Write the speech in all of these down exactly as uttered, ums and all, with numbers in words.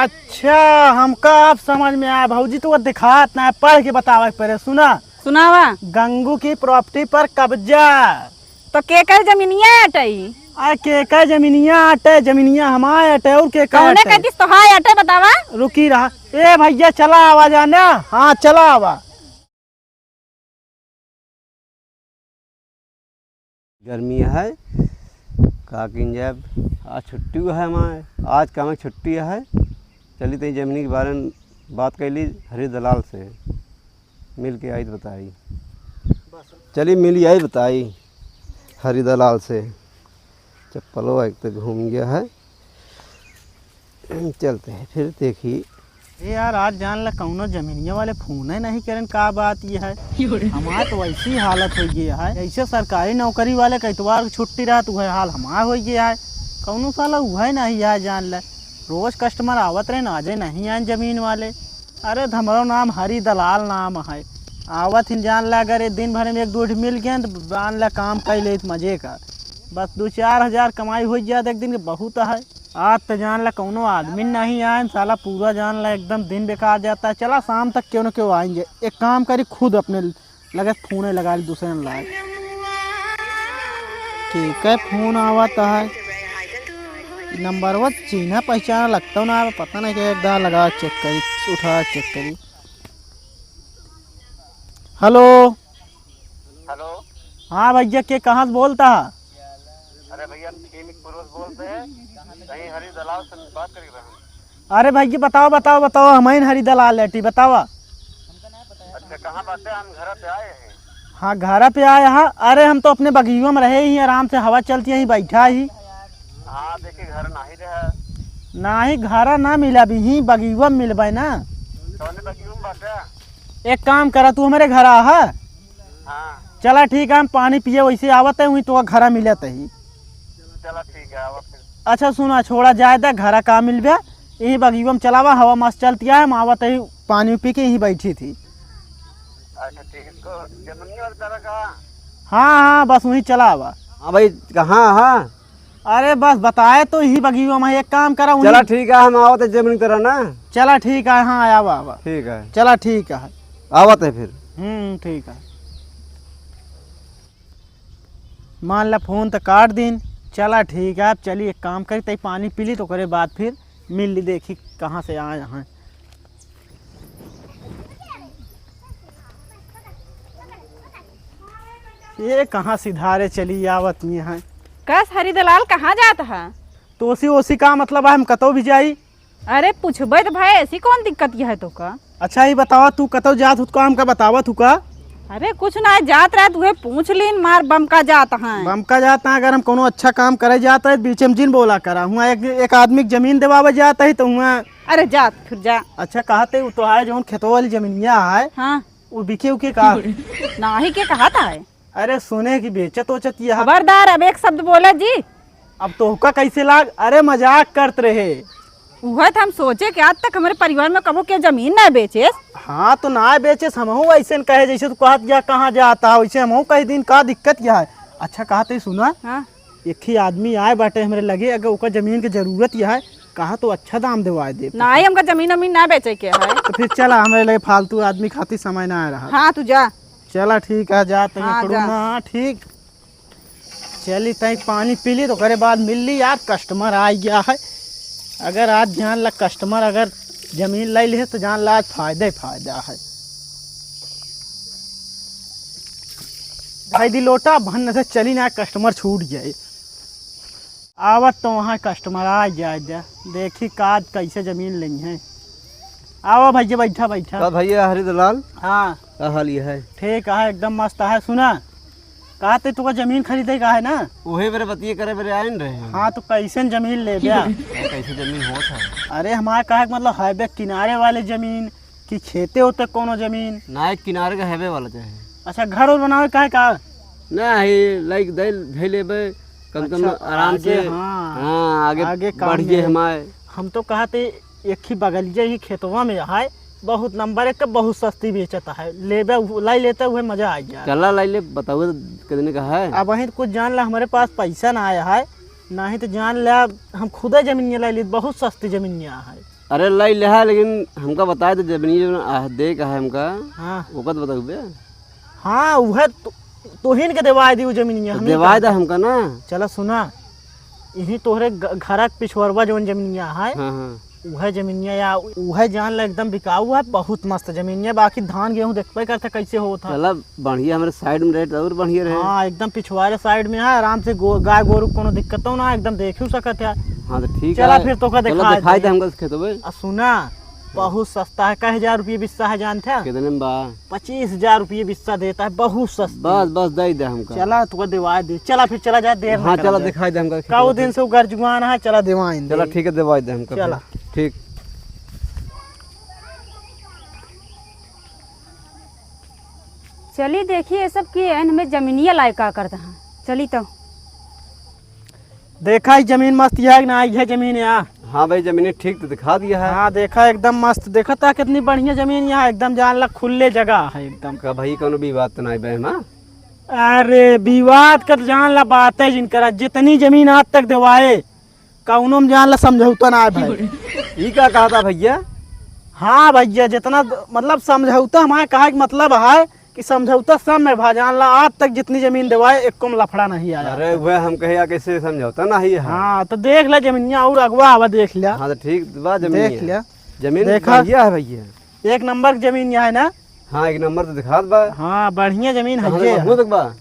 अच्छा, हमका अब समझ में आया भौजी, तू दिखात ना है, पढ़ के बतावे के पड़े। सुना, सुनावा। गंगू की प्रॉपर्टी पर कब्जा। तो केकर जमीनिया अटई? अरे केकर जमीनिया अटे? जमीनिया हमार अटे और केकर कौने अटे? कहतीस तोहार अटे बतावा? रुकी रहा। ए भैया चला आवा जाना। हाँ चला आवा। गर्मी है, का किन जाए, आज छुट्टी है हमारे, आज काम की छुट्टी है। चली तई जमीनी के बारे में बात कर ली हरी दलाल से, मिल के आई तो बताई। चली मिली आई बताई हरी दलाल से। चप्पलो एक तो घूम गया है। चलते हैं फिर देखी। ए यार, आज जान ला कौनो जमीनिया वाले फोन ही नहीं करें, का बात ये है? हमार तो वैसी हालत हो गई है, जैसे सरकारी नौकरी वाले का इतवार को छुट्टी रहत, वह हाल हमार हो गया है। कौनो साला वह नहीं है, जान ला रोज कस्टमर आवत रहे ना, आजे नहीं आए जमीन वाले। अरे, हमरो नाम हरी दलाल नाम है। आवत हिन जान ला, अगर ये दिन भर में एक दो ठे मिल गए तो जान ला काम कर ले मजे का। बस दो चार हजार कमाई हो जात एक दिन के बहुत है। आज तो जान ला कौनो आदमी नहीं आए साला, पूरा जान ला एकदम दिन बेकार जाता है। चला शाम तक क्यों न क्यों आएंगे, एक काम करी खुद अपने लगे फोन लगाइ ली दूसरे लाग। केकर फोन आवत है? नंबरवा चिन्हा पहचाना लगता ना, पता नहीं क्या, एक दार लगा चेक करी, उठा चेक करी। हेलो। हेलो। हाँ भैया, के कहाँ से बोलता है? अरे भैया, हम खीमिकपुर से बोलते हैं, कहीं हरी दलाल से बात करी रहे हैं। अरे भैया, बताओ, बताओ, बताओ, हम ही हरी दलाल लेटी, बतावा। अच्छा, कहाँ बाटे? हम घर पे आए हैं। हाँ, घर पे आए हैं। अरे, हम तो अपने बगिया में रहे ही, आराम से हवा चलती है, यहीं बैठा ही। हाँ, देखिए, घर नाही रहा। नाही, घर ना मिला भी ही, बगिया में मिलबे ना। कौने बगिया में बाटे? एक काम करा, तू हमारे घर आ, हाँ? हाँ। चला ठीक है, हम पानी पिए वैसे आवत है, वहीं तो घर मिलत ही। चला ठीक है, आवा फिर। अच्छा सुना, छोड़ा जाए दे, घरा का मिलबे, यहीं बगिया में चलावा, हवा मस्त चलती है, हम आवत ही पानी पी के यहीं बैठी थी। अच्छा ठीक है, तो जमीन वाली तरह का? हाँ, हाँ, बस वहीं चलावा। हाँ भाई, कहाँ, हाँ? अरे बस बताए तो यही बगिया में, एक काम करा, वहीं चला ठीक है, हम आवत है जमीन तरह ना। चला ठीक है, हाँ, आवा, आवा। ठीक है। चला ठीक है। आवत है फिर। हम्म, ठीक है। मान ला फोन तो काट दीन। चला ठीक है, अब चली एक काम करी, तई पानी पी ली तो ओकरे बाद फिर मिल ली, देखी कहाँ से आए हैं। ये कहाँ सिधारे चली आवत ही हैं। कस हरी दलाल कहाँ जात है? तो ओसी ओसी का मतलब है, हम कतौ भी जाई। अरे पूछबे तो भाई, ऐसी कौन दिक्कत है तो का? अच्छा, ये बतावा, तू कतौ जात हुत का, हमका बतावत हु का? अरे कुछ ना, जात रहे, तुहे पूछ लीन, मार बमका जात हैं। बमका जात हैं, अगर हम कोनो अच्छा काम करे जात रहे, बीचे में जिन बोला करा। हुआ एक, एक आदमी के जमीन देवावे जात है, तो हुआ अरे जा, फिर जा। अच्छा, कहते उ तो है, जौन खेतवा वाली जमीनिया है, हाँ। उ बिके उके का? नाही के कहत है। अरे सुने कि बेचत ओचत यह। खबरदार, अब एक शब्द बोला जी। अब तोहका कैसे लाग? अरे मजाक करत रहे। उहे तो हम सोचे कि आज तक हमरे परिवार में कबो के जमीन ना बेचेस। हाँ, तो ना बेचेस, हमहू ऐसे न कहे, जैसे तू कहत या कहाँ जाता, वैसे हमहू कह दिन का दिक्कत क्या है। अच्छा, कहते सुना, हाँ। एक ही आदमी आए बाटे हमरे लगे, अगर ओकर जमीन के जरूरत यह है, कहा तो अच्छा दाम देवाए दे। नाही, हमका जमीन अमीन ना बेचे के है। तो फिर चला, हमरे लगे फालतू आदमी खातिर समय ना आ रहा। हाँ, तू जा। चला ठीक है, जा तनी हाँ, पड़ू जा। ना, ठीक। चली तई पानी पी ली तो ओकरे बाद मिल ली यार, कस्टमर आ गया है। अगर आज जान ला कस्टमर अगर जमीन ले ले तो जान ला आज फायदा ही फायदा है। भाई दी लोटा भन्न से चली ना, कस्टमर छूट जाए। आवत तो वहाँ कस्टमर आ जाए दे, देखी का आज कैसे जमीन लेई हैं। आवा भैया, बैठा, बैठा। का भैया हरी दलाल? हाँ। का हाल ये है? ठीक है, एकदम मस्त है। सुना, कहा ते तुका जमीन खरीदे का है ना? उहे बेरे बतिये करे बेरे आइन रहे हैं। हाँ, तो कैसन जमीन लेबे? अरे, कैसे जमीन होत है? अरे, हमारे कहे के मतलब हाईवे किनारे वाले जमीन कि खेते होते कोनो जमीन? ना, एक किनारे का हाईवे वाला चाहे। अच्छा, घर और बनावे का है का? ना, ही लाइक दे, धे लेबे, कम से कम अच्छा, आराम आगे, से। हाँ। हाँ, आगे आगे काम बढ़ गए में। हमारे। हम तो कहा थे एक ही बगलिया ही खेतवा में है, बहुत नंबर एक के, बहुत सस्ती बेचत है, लेबे उ-, लाई लेते हुए मजा आ गया। चला लाई ले, बताओ तो कितने का है? अब वहीं कुछ जान ला, हमारे पास पैसा ना आया है, नहीं तो जान ले, हम खुदे जमीनिया ले ली, बहुत सस्ती जमीनिया है। अरे ले ले है, लेकिन हमका बताए तो जमीनिया जो आ, दे का है हमका, हाँ। ओका तो बताऊ बे। हाँ, उहे तो, तोहिन के देवाए दी उ जमीनिया, तो हमनी देवाए का। दा हमका ना। चला सुना, यही तोहरे ग-, घरा के पिछुअरवा जवन जमीनिया है, हाँ, हाँ। उहे जमीनिया या उहे जान ला एकदम बिकाऊ है, बहुत मस्त जमीनिया, बाकी धान गेहूँ देखबे करते कैसे होत है। चला बढ़िया, हमरे side में रहे तो और बढ़िया रहे। हाँ, एकदम पिछुआरे side में है, आराम से गो-, गाय गोरू को कोनो दिक्कतो ना, एकदम देखियो सकत है। हाँ, तो ठीक चला है। फिर तोका चला, दिखाई दिखाई दे। दे हमका खेतवे। आ सुना, बहुत सस्ता है, कै हजार रुपये बिस्सा है जानत है? कितने में बा? पच्चीस हजार रुपये बिस्सा देता है, बहुत सस्ता। बस, बस, दे दे हमका। चला, तोका देवाई दे। चला फिर, चला जा, देर ना हाँ, करा चला, जाए। दिखाई दे हमका खेतवा कऊ दिन से। से उ गरजुआन है, चला देवाई दे। चला, ठीक है, देवाई दे हमका। चला। ठीक। चली देखी, ये सब के एन हमें जमीनिया लाए का करता है। चली तो। देखा, ई जमीन मस्त है कि ना, ई है जमीन या? हाँ भाई, जमीन ठीक तो दिखा दिया है। हाँ, देखा, एकदम मस्त। देखा ता कितनी बढ़िया जमीन यहाँ, एकदम जान ला खुले जगह है एकदम। का भाई, कोनो विवाद तो नहीं बे, हाँ? अरे, विवाद का तो जान ला बात है जिनकरा, जितनी जमीन आज तक देवाए, कौनो में जान ला समझौता ना है भाई। ई का कहा था भैया? हाँ भैया, जितना द-, मतलब समझौता हमारे कहा के मतलब है कि समझौता सब में भा जान ला, आज तक जितनी जमीन देवाए, एको में लफड़ा नहीं आया। अरे, वह हम कहे या कैसे समझौता ना ही है। हाँ, तो देख ले जमीनिया और अगवा आवा देख लिया। हाँ, तो ठीक बा जमीन देख है। लिया। जमीन देखा। बढ़िया है भैया। एक नंबर की जमीन यहाँ है ना? हाँ, एक नंबर तो दिखात बा। हाँ, बढ़िया जमीन है कहाँ ये। तक बा? हुआ तक बा?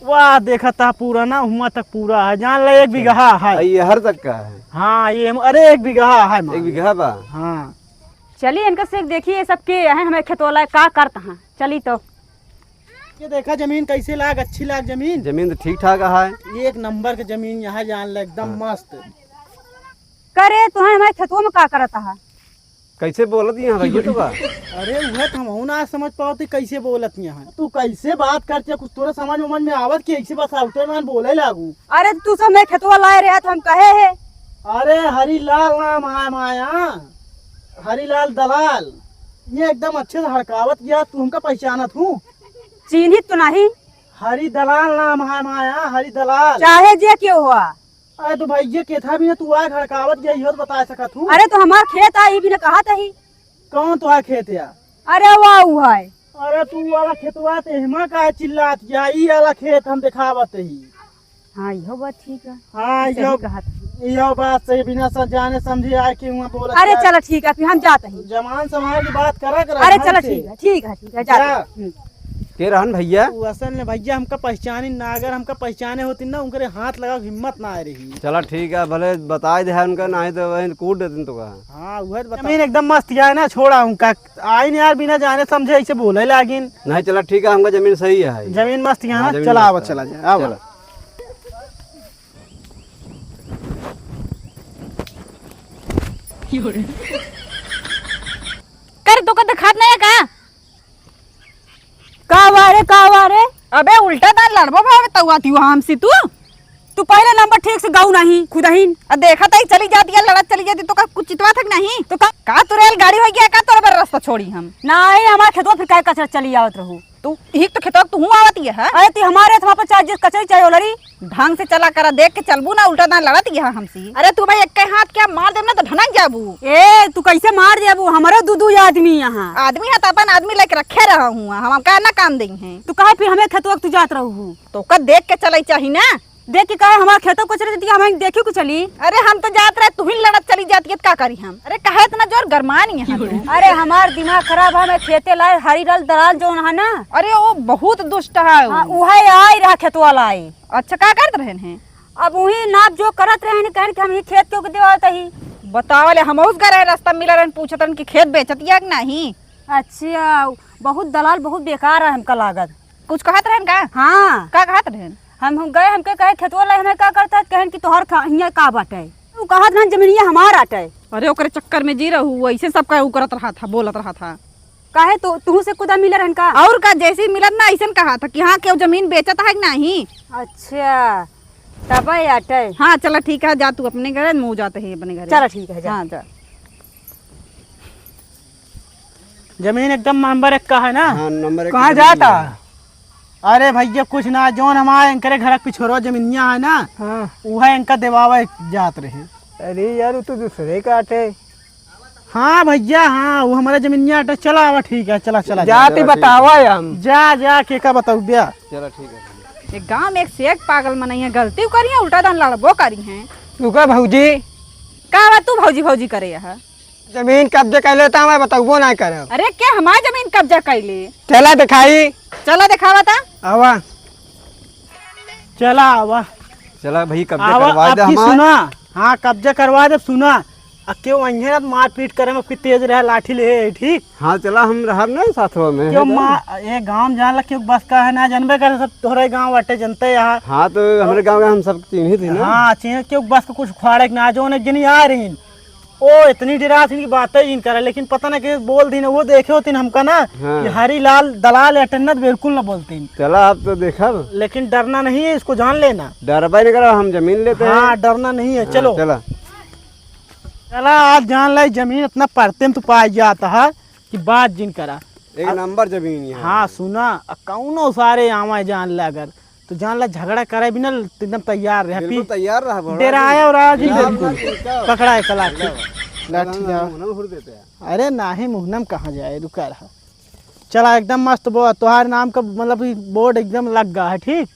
वाह, देखा ता पूरा ना, हुआ तक पूरा है, जान ले एक बीघा है। आ, ये हर तक का है? हाँ, ये हम, अरे एक बीघा है मान। एक बीघा बा? हाँ। चली इनका से देखी, ये सब के है, हमें खेतोला का करत हैं। चली तो। ये देखा जमीन कैसे लाग, अच्छी लाग जमीन। जमीन तो ठीक ठाक है। एक नंबर के जमीन यहाँ जान ले, एकदम हाँ। मस्त। करे, तुम्हें हमारे खेतवा में का करत है? कैसे बोलत यहाँ भैया तू का? अरे उहे तो हमहू ना समझ पावत ही कैसे बोलत यहाँ। तू कैसे बात करते, कुछ तोरे समझ उमझ में आवत कि ऐसे बस आवते मान बोले लागू। अरे तू सब मैं खेतवा लाए रहे तो हम कहे है। अरे हरीलाल नाम है माया, हरीलाल दलाल। ये एकदम अच्छे से हड़कावत गया, तू हमका पहचानत हूँ? चीन्हित तो नहीं। हरी दलाल नाम है माया, हरी दलाल। चाहे जे क्यों हुआ। अरे तो भैया केथा भी ना तू आ हड़कावत गया, इहो तो बता सकत हूँ। अरे तो हमार खेत आ, ई भी ना कहत ही। कौन तोहार खेत या? अरे वाह, उ है। अरे तू वाला खेतवा ते हिमा का चिल्लात या, ई वाला खेत हम देखावत ही। हाँ, इहो बात ठीक है। हाँ, सही इहो, कहत। इहो बात सही, बिना स-, जाने समझे आए के हुआ बोलत अरे या। चला ठीक है, फिर हम जात ही। जमान समाज की बात करा कर अरे ढंग चला से। ठीक है, ठीक है, ठीक है, जा। जा। हम्म। के रहन भैया? उ असल में भैया हमका पहचानी ना, अगर हमका पहचाने होती ना, उनकरे हाथ लगा के हिम्मत ना आए रही। चला ठीक है, भले बताए दे उनका, नहीं तो वहीं कूट देते तो का। हाँ, उहे तो बता। जमीन एकदम मस्त है ना, छोड़ा उनका। आइन यार, बिना जाने समझे ऐसे बोले लागिन। नहीं, चला ठीक है, हमका जमीन सही है। जमीन मस्त है हाँ, ना, जमीन चला मस्त आवा, है। चला जा, आवा। चला। कर तो का दिखात नहीं है का? का हुआ रे, का हुआ रे? अबे उल्टा दान लड़बो भावे तउआती हुआ हमसे तू। तू पहले नंबर ठीक से गऊ नहीं, खुदहीन। आ देखा तई चली जाती है, लड़त चली जाती तो का कुछ चितवा थक नहीं? तो का, का तू रेलगाड़ी हो गया का तोरा बर रास्ता छोड़ी हम? नहीं, हमार खेतवा फिर काहे कचरा चली आवत रहू? तू यही तो खेतवा तू हूँ आवती है, हाँ? अरे तू हमारे खेतवा पर चाहे जिस कचरी चाहे ओलरी, ढंग से चला करा, देख के चलबू ना, उल्टा दान लड़त यहाँ हमसे। अरे तू भाई, एक के हाथ क्या मार देब ना तो ढनक जाबू। ए, तू कैसे मार देबू? हमारे दू दू आदमी यहाँ। आदमी है तो अपन आदमी लेके रखे रहा हूँ, हम का ना काम देंगे हैं। तू कहे फिर हमें खेतवा तू जात रहू हूँ? तो का देख के चले चाही ना। देख के कहे हमारे खेतों को चले दिया, हमें देखियो को चली। अरे हम तो जात रहे, तू ही लड़त चली जाती है, का करी हम? अरे कहे इतना जोर गरमान यहाँ तू। अरे हमार दिमाग खराब है, मैं खेते लाए हरी लाल दलाल जो है ना। अरे वो बहुत दुष्ट है। हाँ, वो। उहे आई रहा खेतवा लाई। अच्छा, का करत रहन हैं? अब वही नाप जो करत रहन, कहन कि हम ही खेत के ओके देवावत ही। बतावा ले, हम उस गए रहे, रास्ता मिला रहन, पूछत रहन कि खेत बेचत या कि नहीं। अच्छा, बहुत दलाल, बहुत बेकार है हमका लागत। कुछ कहत रहन का? हाँ। का कहत रहन? हम, हम गए, हमके कहे खेतवा लाई, हमें का करता है? कहन कि तोहर खा-, हियाँ का बाटे? उ कहत रहन जमीनिया हमार आटे। अरे ओकरे चक्कर में जी रहू, ऐसे सब का उ करत रहा था, बोलत रहा था। काहे तो तुहू से कुदा मिले रहन का? और का, जैसे ही मिलत ना ऐसे कहा था कि हाँ, केहू जमीन बेचत है कि नहीं? अच्छा, तबे आटे। हाँ, चला ठीक है, जा तू अपने घरे, मुँह जाते ही अपने घरे। चला ठीक है, जा। हाँ, जा। जमीन एकदम नंबर एक का है ना? हाँ, नंबर एक कहाँ जमीन जाता? है। अरे भइया, कुछ ना, जौन हमारे इनकरे घर के पिछोरो जमीनिया है ना, हाँ। उहे इनका देवावे जात रहे। अरे यार, वो तो दूसरे का आटे। हाँ भइया, हाँ, वो हमारे जमीनिया आटे। चला आवा, ठीक है, चला, चला, जाते चला, ठीक बतावा है। हम। जा, जा, के का बताऊ द्या। चला, ठीक है। एक गाँव में एक से एक पागल मनई है, गलती करी है, उल्टा दान लड़बो करी है। तू का भौजी? का बा तू भौजी भौजी करे है? जमीन कब्जा कर लेता, मैं बतउबो ना करब। अरे, के हमार जमीन कब्जा कर ले? चला दिखाई। चला दिखावा ता। आवा। चला आवा। चला भाई, कब्जा आवा, करवा दे अब की हमार। सुना। हाँ, कब्जा करवा दे, सुना। आ, केहू अइहे ना, मारपीट करे में फिर तेज रहे, लाठी ले, ठीक? हाँ, चला, हम रहब ना साथवा में, क्यों है ना? मा-, ये गाँव जान ला, क्यों बस का है ना, जनबे करे सब, तोहरे गाँव बाटे, जनते यहाँ। हाँ, तो हमरे गाँव के हम सब चिन्हित ही ना। हाँ, चिन्हित, क्यों बस के कुछ उखाड़े के ना, जौन एक जनी आ रही, ओ, इतनी डेरात इनकी बातें ही करे, लेकिन पता ना के बोल दीन, वो देखे होतीन हमका ना, हाँ। कि हरी लाल दलाल अटेन ना, बिल्कुल ना बोलतीन। चला, अब तो देखब। लेकिन डरना नहीं है, इसको जान लेना। डरबे नहीं करा, हम जमीन लेते हैं। हाँ, डरना नहीं है, हाँ, चलो। चला। चला, आज जान लाई, जमीन इतना पड़ते में तू पाई जाता है कि बात जिन करा। एक अब नंबर जमीन है। हाँ, सुना, अब कौनो सारे आवा जान ला अगर तो जान ला, झगड़ा करे भी ना, एकदम तैयार रहे। बिल्कुल पी-, तैयार रहा, बड़ा डेराया जी। और आज ही डराव बिल्कुल। ना, चिंता। पकड़ा है कला की। लाठी लाओ। मुंह ना हुर देते हैं। अरे नाही, मुहनम कहाँ जाए, रुका रहा। चला, एकदम मस्त बो-, तोहार नाम का, मतलब, ई बोर्ड एकदम लग गा है, ठीक?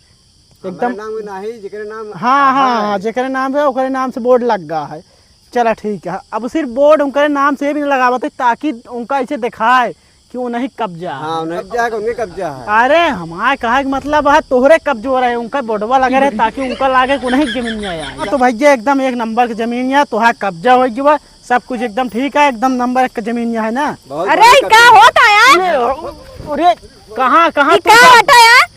हमारे एकदम। नाम में नाही, जेकरे नाम हाँ, हाँ, है। हाँ, जेकरे नाम है, ओकरे नाम से बोर्ड लग गा है। चला, ठीक है। अब सिर्फ बोर्ड उनकरे नाम से भी ना लगावत है, ताकि उनका ऐसे दिखाए कि वो नहीं कब्जा है। हाँ, उन्हें कब्जा है, उनके कब्जा है। अरे, हमारे कहा कि मतलब है, तोहरे कब्जो रहे, उनका बोर्डवा लगे रहे, ताकि उनका लागे कि नहीं जमीन में आए। हाँ, तो भैया, एकदम एक नंबर की जमीन है, तोहार कब्जा हो गया, सब कुछ एकदम ठीक है, एकदम नंबर एक का जमीन है ना। बहुत अरे, बढ़िया ई का कब्जा। होता है यार? अरे, कहाँ, कहाँ ई तू का का-, होता है यार?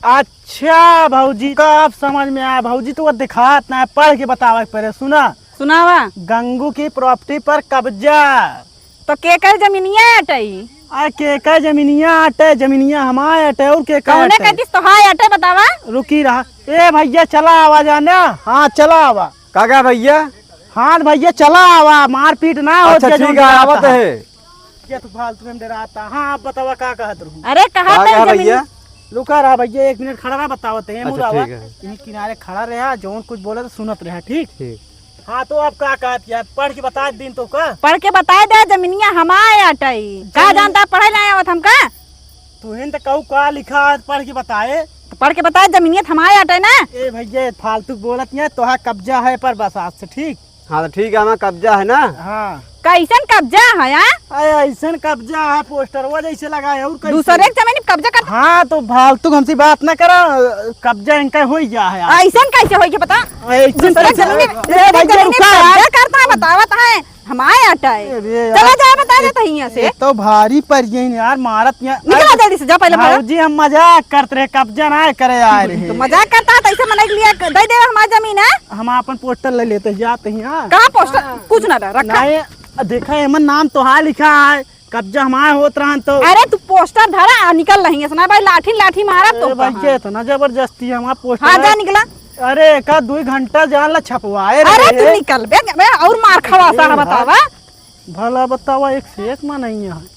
अच्छा भौजी, का अब समझ में आया भौजी, तू दिखात ना है, पढ़ के बतावे के पड़े। सुना, सुनावा। गंगू की प्रॉपर्टी पर कब्जा। तो केकर जमीनिया अटई? आ, केकर जमीनिया अटे? जमीनिया हमार अटे, और केकर कौने अटे? कहतीस तोहार अटे, बतावा। रुकी रहा। ए भैया, चला आवा जाने। हाँ, चला आवा। का, का भैया? हाँ भैया, चला आवा, मारपीट ना हो अच्छा, जाए, ठीक जौन है, आवत है। ये तो फालतू में डराता। हाँ, आप बतावा, का कहत रहू? अरे, कहा का, तई का जमीन भैया? रुका रहा भैया, एक मिनट खड़ा रहा, बतावत है, अच्छा, मुरावा। ठीक है। यहीं किनारे खड़ा रहा, जौन कुछ बोले तो सुनत रहा, ठीक? ठीक। हाँ, तो आप का कहत यार, पढ़ के बता दीन तो का? पढ़ के बताए दे, जमीनिया हमार अटई। का जमीन जानता, पढ़े ना आवत हमका? तुहिन तो कहू का लिखा है, पढ़ के बताए। तो पढ़ के बताए, जमीनिया हमार अटई ना। ए भैया, फालतू बोलत नहीं है, तोहार कब्जा है पर बस आज से, ठीक? हाँ, तो ठीक है, हमार कब्जा है ना। हाँ। कैसन कब्जा है, आ? अरे, ऐसन कब्जा है, पोस्टरवा जैसे लगा है, और कैसे? दूसरे के जमीन पे कब्जा कर। हाँ, तो फालतू हमसे बात ना करा, कब्जा इनका हो ही गया है आज। ऐसन कैसे होई के पता? ऐसन दूसरे के कैसे? जमीन पे, ए, दूसरे के भैया, जमीन पे रुका। कब्जा करता है, बतावत है, हमार अटई। अरे यार, चला जाए, बता देता ही यहाँ से। ये तो भारी पड़ गई यार, मारत यहाँ। निकला जल्दी से, जा पहले भाग। भौजी, हम मजाक करत रहे, कब्जा ना करे आए रहे। तो मजाक करता है, तो ऐसे मनई के लिए दे देवे हमार जमीन है। हम आपन पोस्टर ले लेते, जाते ही, हाँ। कहाँ पोस्टर? कुछ ना रहा, रखा। नहीं, देखा, एमन नाम तोहार लिखा है, कब्जा हमार होत रहन तो। अरे, तू पोस्टर धरा, आ, निकल रही है, सुना भाई, लाठी, लाठी मारा तो ए, भाई, कहाँ? ये इतना जबरदस्ती है, हमार पोस्टर हाँ, है। जा निकला। अरे, का दुई घंटा जान ला छपवाए अरे, रहे। तू निकल बे, बे, और मार खवा ए, सारा, हाँ। बतावा। भला बतावा, एक से एक मनई है।